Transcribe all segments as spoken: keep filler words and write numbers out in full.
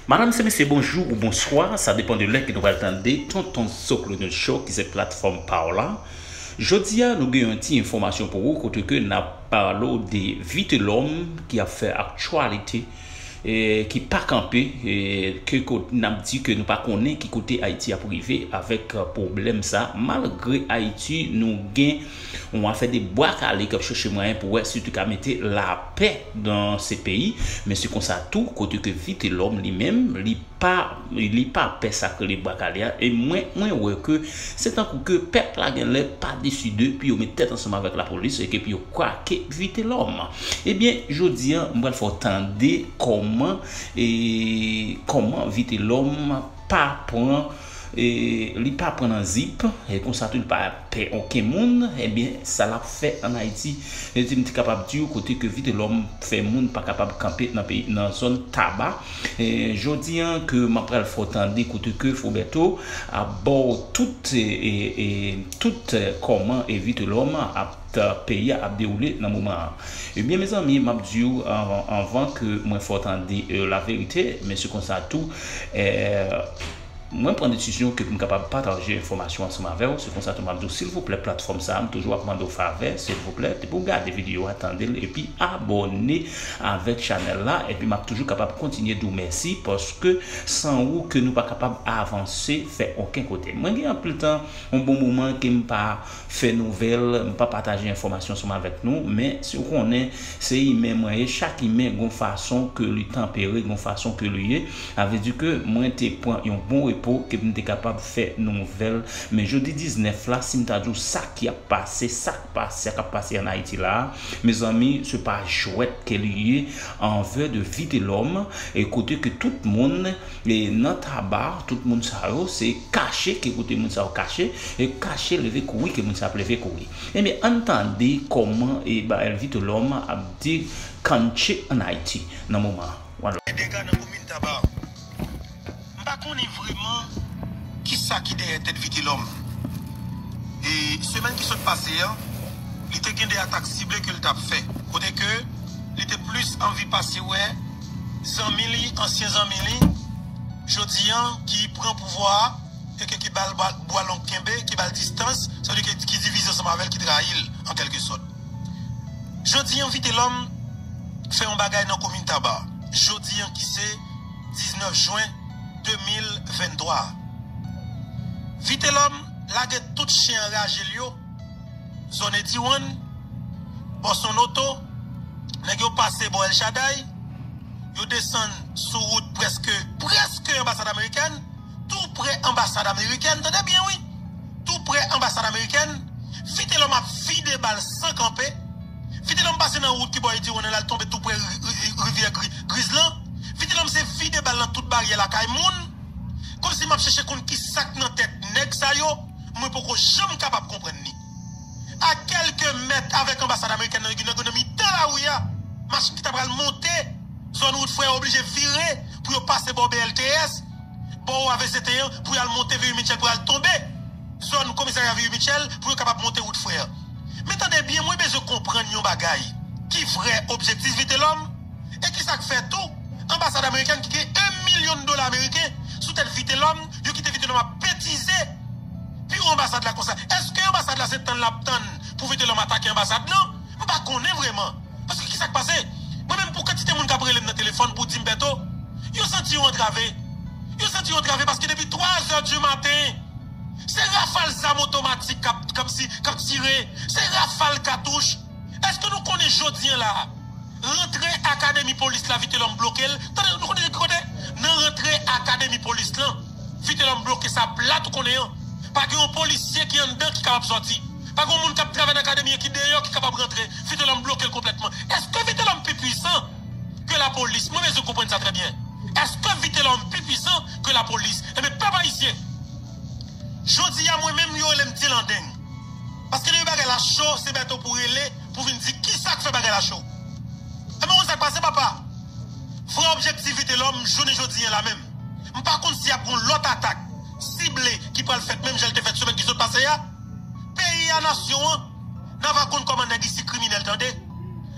Madanm se mesye, bonjou ou bonswa, sa depann de lè ke nou pral tande Tonton Soklono Show ki se platfòm pa w la. Jodi a, nou gen yon ti enfòmasyon pou ou kote ke n ap pale w de Vitelhomme ki ap fè aktyalite, e, ki pa kanpe, e, ke kot n ap di ke nou pa konnen ki kote Ayiti ap rive avèk, e, pwoblèm sa. Malgre Ayiti, nou gen yon afè de bwa kale k ap chèche mwayen pou wè si yo te ka mete lapè nan se peyi, men se konsa tou kote ke Vitelhomme li menm, li pa, li pa pè sa k rele bwa kale a, e mwen, mwen wè ke se tankou ke pèp la gen lè pa deside pou yo met tèt ansanm avèk lapolis e ke pou yo kwake Vitelhomme. Ebyen, jodi a, m pral fè w tande kòman, e, kòman Vitelhomme pa pran, e, li pa pran nan zip, e konsa tou li pa pè okenn moun, ebyen, sa l ap fè ann Ayiti, e, m te kapab di w kote ke Vitelhomme fè moun pa kapab kanpe nan peyi, nan zòn Taba. E, jodi a ke m ap pral fè w tande kote ke Foberto ap ba w tout, e, e, e, tout, e, kòman e Vitelhomme ap, peyi a ap dewoule nan moman an. Ebyen, mezanmi, m ap di w anvan, anvan ke mwen fè w tande, e, laverite, men se konsa tou, e, mwen pran desizyon ke pou m kapab pataje enfòmasyon ansanm avè w. Se konsa tou m ap di w, silvouplè, platfòm sa a, m toujou ap mande w favè, silvouplè, depi w gade videyo a, tande l, epi abòne avèk chanèl la, epi m ap toujou kapab kontinye di w mèsi, paske san ou ke nou pa kapab avanse, fè okenn kote. Mwen gen anpil tan, yon bon moman ke m pa fè nouvèl, m pa pataje enfòmasyon ansanm avèk nou, men si w konnen, se imen mwen ye, chak imen gon fason ke li tanpere, gon fason ke li ye. Sa vle di ke mwen te pran yon bon repo ke m te kapab fè nouvèl. Men jodi diznèf la, si m ta di w sa ki ap pase, sa k pase, sa k ap pase ann Ayiti la, mezanmi, se pa jwèt ke li ye, anvè de Vitelhomme, e kote ke tout moun, e nan Taba, tout moun sa yo, se kache ke kote moun sa yo kache, e kache leve kouri ke moun sa ap leve kouri. Ebyen, ann tande kòman e ba Vitelhomme ap dekantye ann Ayiti nan moman an. Gen dega nan komin Taba. M pa konnen vrèman kisa ki dèyè tèt Vitelhomme. E semèn ki sot pase an, li te gen de atak sible ke l t ap fè. Kote ke li te plis anvi pase wè zanmi li, ansyen zanmi li, jodi an, ki pran pouvwa a, e ke ki ba l bwa, bwa long kenbe, ki ba l distans, sa vle di ke ki divize ansanm avè l, ki trayi l, an kèlke sòt. Jodi an, Vitelhomme fè yon bagay nan komin Taba. Jodi an ki se diznèf jen de mil venntwa. Vitelhomme lage tout chen anraje l yo, zòn Ediwan, bò Sonn Oto, nèg yo pase bò El Shaddai, yo desann sou wout prèske, prèske anbasad amerikèn, tou pre anbasad amerikèn, tande byen wi, tou pre anbasad amerikèn, Vitelhomme ap vide bal san kanpe, Vitelhomme pase nan wout ki bò Ediwan an, l al tonbe tou pre ri-, ri-, rivyè Gri-, Griz lan, Vitelhomme se vide bal nan tout baryè lakay moun, kòmsi m ap chèche konn ki sa k nan tèt nèg sa yo, mwen poko janm kapab konprann li. A kèlke mèt avèk anbasad amerikèn nan, nan, nan mitan lari a, machin ki ta pral monte zòn wout Frè yo oblije vire pou yo pase bò B L T S, bò A V C T an, pou y al monte Vieux Michel, pou y al tonbe zòn komisarya Vieux Michel, pou yo kapab monte wout Frè. Men tande byen, mwen bezwen konprann yon bagay. Ki vrè objektif Vitelhomme? E kisa k fè tou anbasad amerikèn ki gen yon milyon dola ameriken sou tèt Vitelhomme, yo kite Vitelhomme ap betize biwo anbasad la konsa? Èske anbasad la se tann l ap tann pou Vitelhomme atake anbasad lan? M pa konnen vrèman. Paske kisa k pase? Mwen menm, pou kantite moun k ap rele m nan telefòn pou di m, Bèto, yo santi yo antrave. Yo santi yo antrave paske depi twa zè di maten, se rafal zam otomatik k ap, k ap si-, k ap tire. Se rafal katouch. Èske nou konnen jodi an la a, rantre akademi polis la, Vitelhomme bloke l? Tande, nou konnen ki kote? Nan rantre akademi polis lan, Vitelhomme bloke sa plat, ou konnen an. Pa gen yon polisye ki anndan ki kapab sòti. Pa gen yon moun k ap travay nan akademi an ki deyò ki kapab rantre. Vitelhomme bloke l konplètman. Èske Vitelhomme pi pwisan ke lapolis? Mwen bezwen konprann sa trè byen. Èske Vitelhomme pi pwisan ke lapolis? Ebyen, pèp ayisyen, jodi a, mwen menm, yo rele m Ti Landeng. Paske depi bagay la cho, se Bèto pou rele, pou vin di kisa k fè bagay la cho. Ebyen, ou konn sa k pase, papa? Vrè objektif Vitelhomme, jounen jodi an la menm, m pa konn si y ap gon lòt atak sible ki pral fèt menm jan l te fèt semèn ki sot pase a. Peyi a, nasyon an, n a va konn kòman nèg isi kriminèl, tande.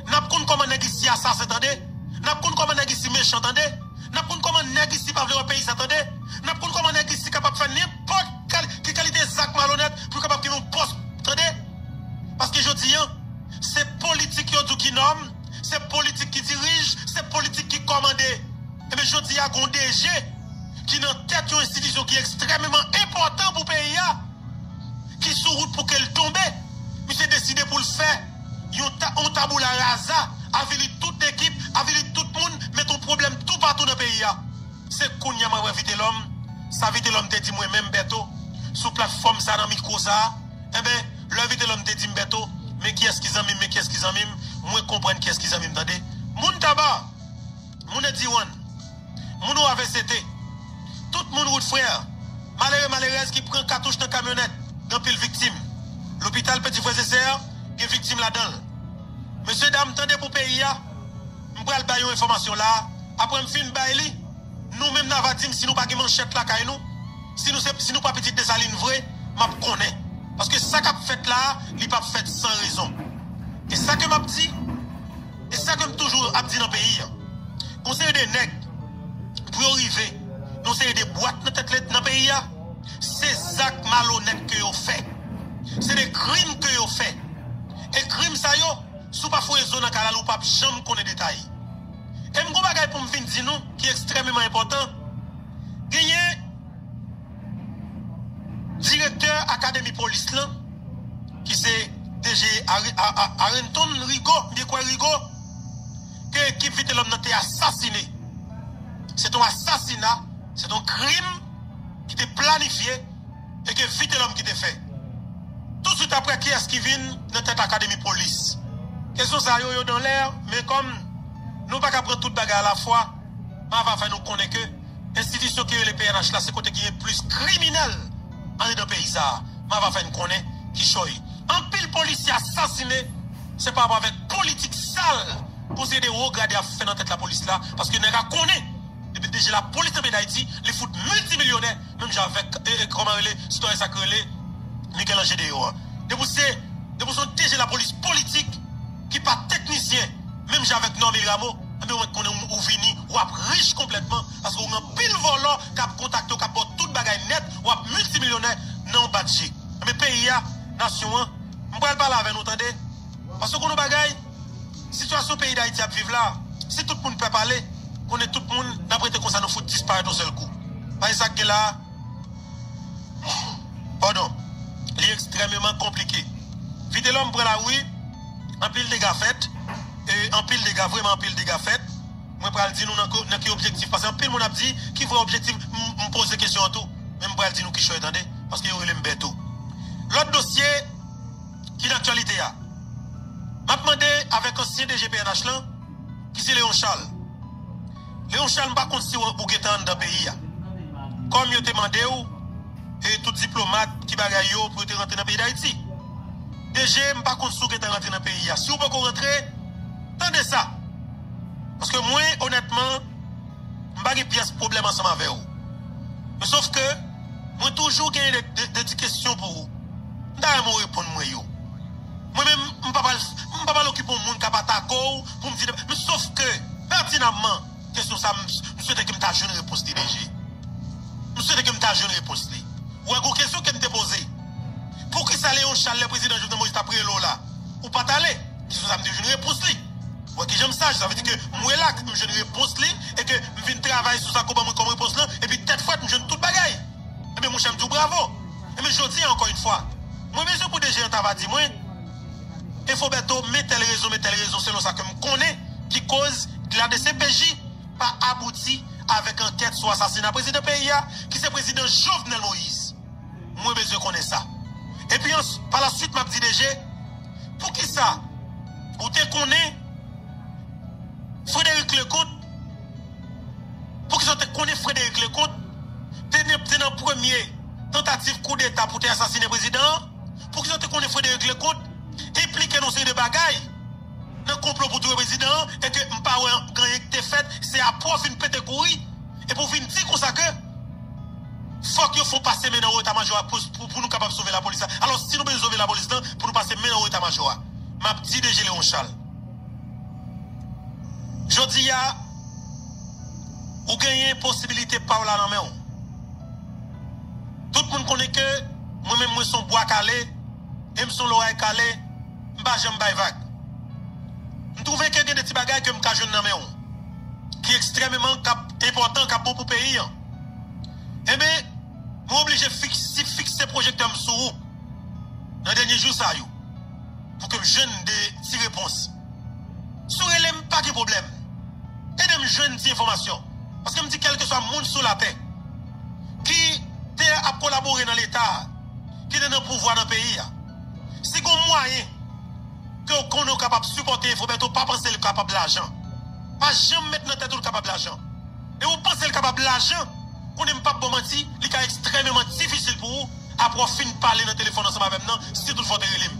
N ap konn kòman nèg isi asasen, tande. N ap konn kòman nèg isi mechan, tande. N ap konn kòman nèg isi pa vle wè peyi sa, tande. N ap konn kòman nèg isi kapab fè nenpòt kal- ki kalite zak malonèt pou yo kapab gen yon pòs, tande. Paske jodi a, se politik yo di w ki nòm, se politik ki dirij, se politik ki kòmande. Ebyen, jodi a, gen yon D G ki nan tèt yon enstitisyon ki ekstrèmeman enpòtan pou peyi a, ki sou wout pou ke l tonbe. Misye deside pou l fè yon ta- yon taboula raza, avili tout ekip, avili tout moun, met yon pwoblèm toupatou nan peyi a. Se kounye a mwen wè Vitelòm, sa Vitelòm te di mwen menm Bèto, sou platfòm sa, nan mikwo sa, enben, lè Vitelòm te di m Bèto, men kiyès ki zanmi m, men kiyès ki zanmi m, mwen konprann kiyès ki zanmi m, tande. Moun Taba, moun Ediwan, moun Wavèsete, tout moun Wout Frè, malere, malerèz ki pran katouch nan kamyonèt, gen anpil viktim. Lopital Peti Frè e Sè, gen viktim ladan l. Mesye dam, tande pou peyi a, m pral bay yon enfòmasyon la, apre m fin bay li, nou menm n a va di m si nou pa gen manchèt lakay nou, si nou se, si nou pa pitit Desalin vre, m ap konnen. Paske sa k ap fèt la, li p ap fèt san rezon. E sa ke m ap di, e sa ke m toujou ap di nan peyi a, yon seri de nèg, pou yo rive nan yon seri de bwat nan tèt lè- nan peyi a, se zak malonèt ke yo fè. Se de krim ke yo fè. E krim sa yo, si w pa foure zo nan kay la, ou p ap janm konnen detay. E m gon bagay pou m vin di nou ki ekstrèmeman enpòtan. Genyen direktè akademi polis lan, ki se D G Ari- A- A- Arenton Rigo, m byen kwè Rigo, ke ekip Vitelòm nan te asasine. Se te yon asasina, se te yon krim ki te planifye e ke Vitelòm ki te fè. Tousuit apre, kiyès ki vin nan tèt akademi polis? Kesyon sa yo, yo dan lè, men kòm nou pa ka pran tout bagay alafwa, m ava fè nou konnen ke enstitisyon ki rele P N H la, se kote ki gen plis kriminèl andedan peyi sa a. M ava fè n konnen kichòy. Anpil polisye asasine, se pa rapò avèk politik sal konseye de wo grade ap fè nan tèt lapolis la, paske nèg a konnen, depi D G lapolis nan peyi Dayiti, li fout miltimilyonè, menm jan avèk, e, e, kòman rele, sitwayen sa k rele Miguel Ange deyò a. Depi w se, depi w se yon D G lapolis politik, ki pa teknisyen, menm jan avèk Normil Rameau, enben, ou mèt konnen ou, ou vini, w ap rich konplètman, paske ou gen anpil vòlò k ap kontakte w, k ap ba w tout bagay nèt, w ap miltimilyonè nan yon bat je. Enben, peyi a, nasyon an, m pral pale avè nou, tande. Paske w konn yon bagay, sitiyasyon peyi Dayiti ap viv la, si tout moun pè pale, konnen tout moun, n ap rete konsa, nou fout disparèt yon sèl kou. Paske sa k gen la a, padon, li ekstrèmeman konplike. Vitelòm pran lari, anpil dega fèt, e anpil dega, vrèman anpil dega fèt. Mwen pral di nou nan ko- nan ki objektif, paske anpil moun ap di ki vrè objektif, m, m poze kesyon an tou, men m pral di nou kichòy, tande, paske yo rele m Bèto. Lòt dosye ki nan aktyalite a, m ap mande avèk ansyen D G P N H lan, ki se Léon Charles. Léon Charles, m pa konn si w, ou gentan anndan peyi a. Kòm yo te mande w, e tout diplomat, ki bagay yo, pou yo te rantre nan peyi Dayiti. D G, m pa konn si w gentan rantre nan peyi a. Si w poko rantre, tande sa. Paske mwen, onètman, m pa gen pyès pwoblèm ansanm avè w. Men sof ke, mwen toujou gen de, de, de ti kesyon pou ou. M ta renmen w reponn mwen yo. Mwen menm, m pa pral, m pa pral okipe yon moun k ap atake w pou m di, men sof ke, pètinamman, kesyon sa, m, m swete ke m ta jwenn repons li, D G. M swete ke m ta jwenn repons li. Ou wè, gon kesyon ke m te poze. Poukisa Léon Charles, lè prezidan Jovenel Moïse t ap rele w la, ou pa t ale? Kesyon sa, m te jwenn repons li. Ou wè kijan m saj, sa vle di ke m relaks, m jwenn repons li, e ke m vin travay sou sa k ban mwen kòm repons lan, epi tèt frèt, m jwenn tout bagay. Ebyen, monchè, m di w bravo. Ebyen, jodi a, ankò yon fwa, mwen bezwen pou D G an ta va di mwen, Enfo Bèto, men tèl rezon, men tèl rezon, selon sa ke m konnen, ki koz la D C P J pa abouti avèk ankèt sou asasina prezidan peyi a, ki se prezidan Jovenel Moïse. Mwen bezwen konnen sa. Epi, ans- pa la swit, m ap di D G, poukisa ou te konnen Frédéric Leconte, poukisa w te konnen Frédéric Leconte te, te nan premye tantativ koudeta pou te asasinen prezidan an? Poukisa w te konnen Frédéric Leconte enplike nan yon seri de bagay nan konplo pou touye prezidan an, e ke m pa wè gen anyen ki te fèt, se apre w fin pete kouri, epi w vin di konsa ke fòk yo fè w pase men nan wo eta majò a pou, pou, pou nou kapab sove lapolis la. Alò, si nou bezwen sove lapolis lan, pou nou pase men nan wo eta majò a. M ap di D G Léon Charles. Jodi a, Ou genyen posibilite pa w la nan men w. Tout moun konnen ke mwen menm mwen se yon bwa kale, e m se yon loray kale, m pa janm bay vag. M twouve ke gen de ti bagay ke m ka jwenn nan men w, ki ekstrèmeman k ap enpòtan, k ap bon pou peyi an. Enben, mwen oblije fiksi-, fikse pwojektè m sou ou nan dènye jou sa yo, pou ke m jwenn de ti repons. Si w rele m, pa gen pwoblèm. Ede m jwenn ti enfòmasyon. Paske m di kèlkeswa moun sou latè ki te ap kolabore nan Leta a, ki te nan pouvwa nan peyi a, si gon mwayen ke w konnen w kapab sipòte Efo Bèto, pa panse l kapab lajan. Pa janm met nan tèt ou l kapab lajan. E ou panse l kapab lajan, konnen m p ap ba w manti, li ka ekstrèmeman difisil pou ou, apre w fin pale nan telefòn ansanm avè m nan, si toutfwa w te rele m.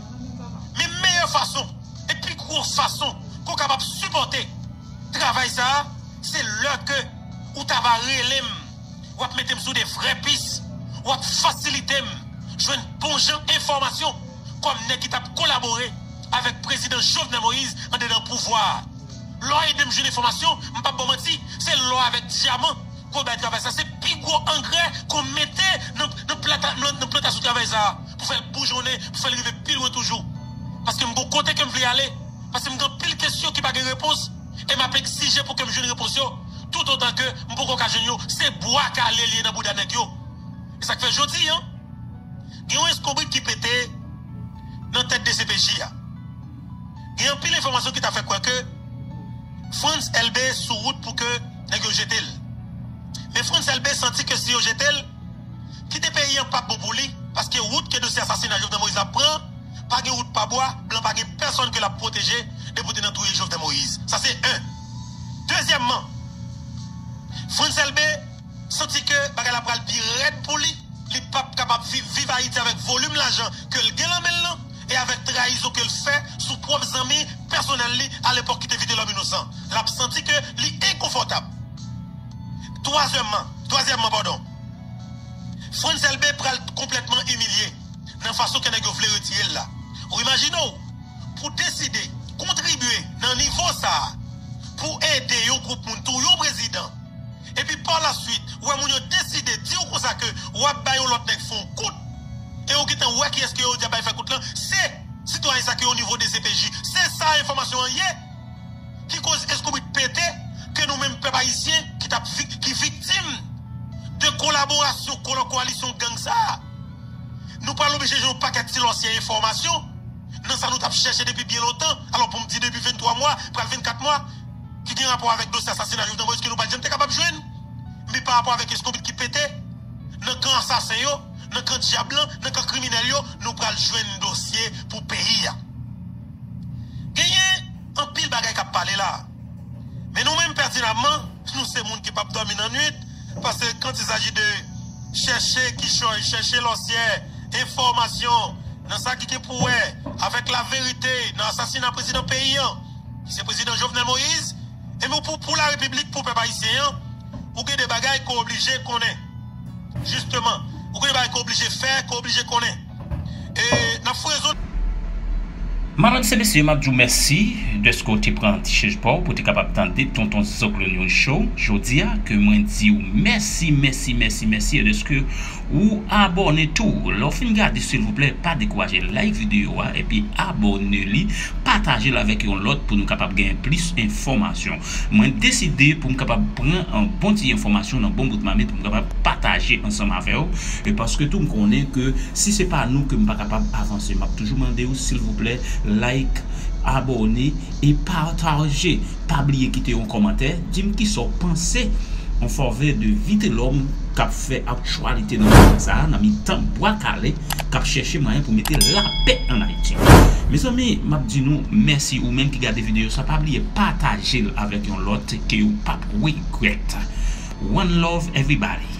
Men meyè fason, e pi gwo fason ke w kapab sipòte travay sa a, se lè ke ou ta va rele m, w ap mete m sou de vrè pis, w ap fasilite m jwenn bon jan enfòmasyon kòm nèg ki t ap kolabore avèk prezidan Jovenel Moïse andedan pouvwa a. Lè w ede m jwenn enfòmasyon, m p ap ba w manti, se lò avèk dyaman ke w bay travay sa. Se pi gwo angrè ke w mete nan, nan planta-, nan, nan plantasyon travay sa a, pou fè l boujonnen, pou fè l rive pi lwen toujou. Paske m gon kote ke m vle ale, paske m gen anpil kesyon ki pa gen repons, e m ap egzije pou ke m jwenn repons yo, toutotan ke m poko ka jwenn yo, se bwa kale l ye nan bouda nèg yo. E sa k fè jodi a, gen yon eskonbrit ki pete nan tèt D C P J a. Gen anpil enfòmasyon ki ta fè kwè ke Frantz Elbé sou wout pou ke nèg yo jete l. Men Frantz Elbé santi ke si yo jete l, kite peyi an p ap bon pou li, paske wout ke dosye asasina Jovenel Moïse la pran, pa gen wout pa bwa, blan pa gen pèsonn ke l ap pwoteje depi w te nan touye Jovenel Moïse. Sa se en. Dezyèmman, Frantz Elbé santi ke bagay la pral pi rèd pou li. Li p ap kapab viv, viv Ayiti avèk volim lajan ke l gen nan men l lan e avèk trayizon ke l fè sou pwòp zanmi pèsonèl li alepòk ki te Vitelhomme Innocent. L ap santi ke li enkonfòtab. Twazyèmman, twazyèmman, padon, Frantz Elbé pral konplètman imilye nan fason ke nèg yo vle retire l la. Ou imajine w, pou deside kontribye nan nivo sa a pou ede yon gwoup moun touye yon prezidan, epi pa la swit, ou wè moun yo deside di w konsa ke w ap bay yon lòt nèg fè yon kout, e ou gentan wè kiyès ke yo di ap bay fè kout lan, se sitwayen sa ki o nivo D C P J. Se sa enfòmasyon an ye, ki koz eskonbrit pete, ke nou menm pèp ayisyen ki t ap vik-, ki viktim de kolaborasyon kolon koalisyon gang sa a. Nou pral oblije jwenn yon pakèt ti lòsyè enfòmasyon nan sa nou t ap chèche depi byen lontan. Alò, pou m di depi venntwa mwa, pral vennkat mwa, ki gen rapò avèk dosye asasina Jovenel Moïse ke nou pa t janm te kapab jwenn. Men pa rapò avèk eskonbrit ki pete, nan kan asasen yo, nan kan dyab lan, nan kan kriminèl yo, nou pral jwenn dosye pou peyi a. Genyen anpil bagay k ap pale la. Men nou menm pètinamman, nou se moun ki p ap dòmi nan nwit, paske quand il s'agit de chèche kichòy, chèche lòsyè, enfòmasyon nan sa ki gen pou wè avèk laverite nan asasina prezidan peyi an, ki se prezidan Jovenel Moïse, e men pou, pou larepiblik, pou pèp ayisyen an, ou gen de bagay ke w oblije konnen. Jisteman, ou gen de bagay ke w oblije fè, ke w oblije konnen. E n ap foure zòn. Madanm se mesye, m ap di w mèsi dèske w te pran ti chèz pa w pou w te kapab tande Tonton Zoklounyon Show jodi a, ke mwen di w mèsi, mèsi, mèsi, mèsi, e dèske ou abòne tou. Lè w fin gade, silvouplè, pa dekouraje, like videyo a, epi abòne li, pataje l avèk yon lòt pou nou kapab genyen plis enfòmasyon. Mwen deside pou m kapab pran yon bon ti enfòmasyon nan bon bout mamit pou m kapab pataje ansanm avè w. E paske tou m konnen ke si se pa nou ke m pa kapab avanse, m ap toujou mande w, silvouplè, like, abòne e pataje. Pa bliye kite yon kòmantè, di m kisa w panse an favè de Vitelhomme k ap fè aktyalite nan moman sa a, nan mitan bwa kale, k ap chèche mwayen pou mete lapè ann Ayiti. Mezanmi, m ap di nou mèsi ou menm ki gade videyo sa, pa bliye pataje l avèk yon lòt ke w p ap regrèt. One love everybody.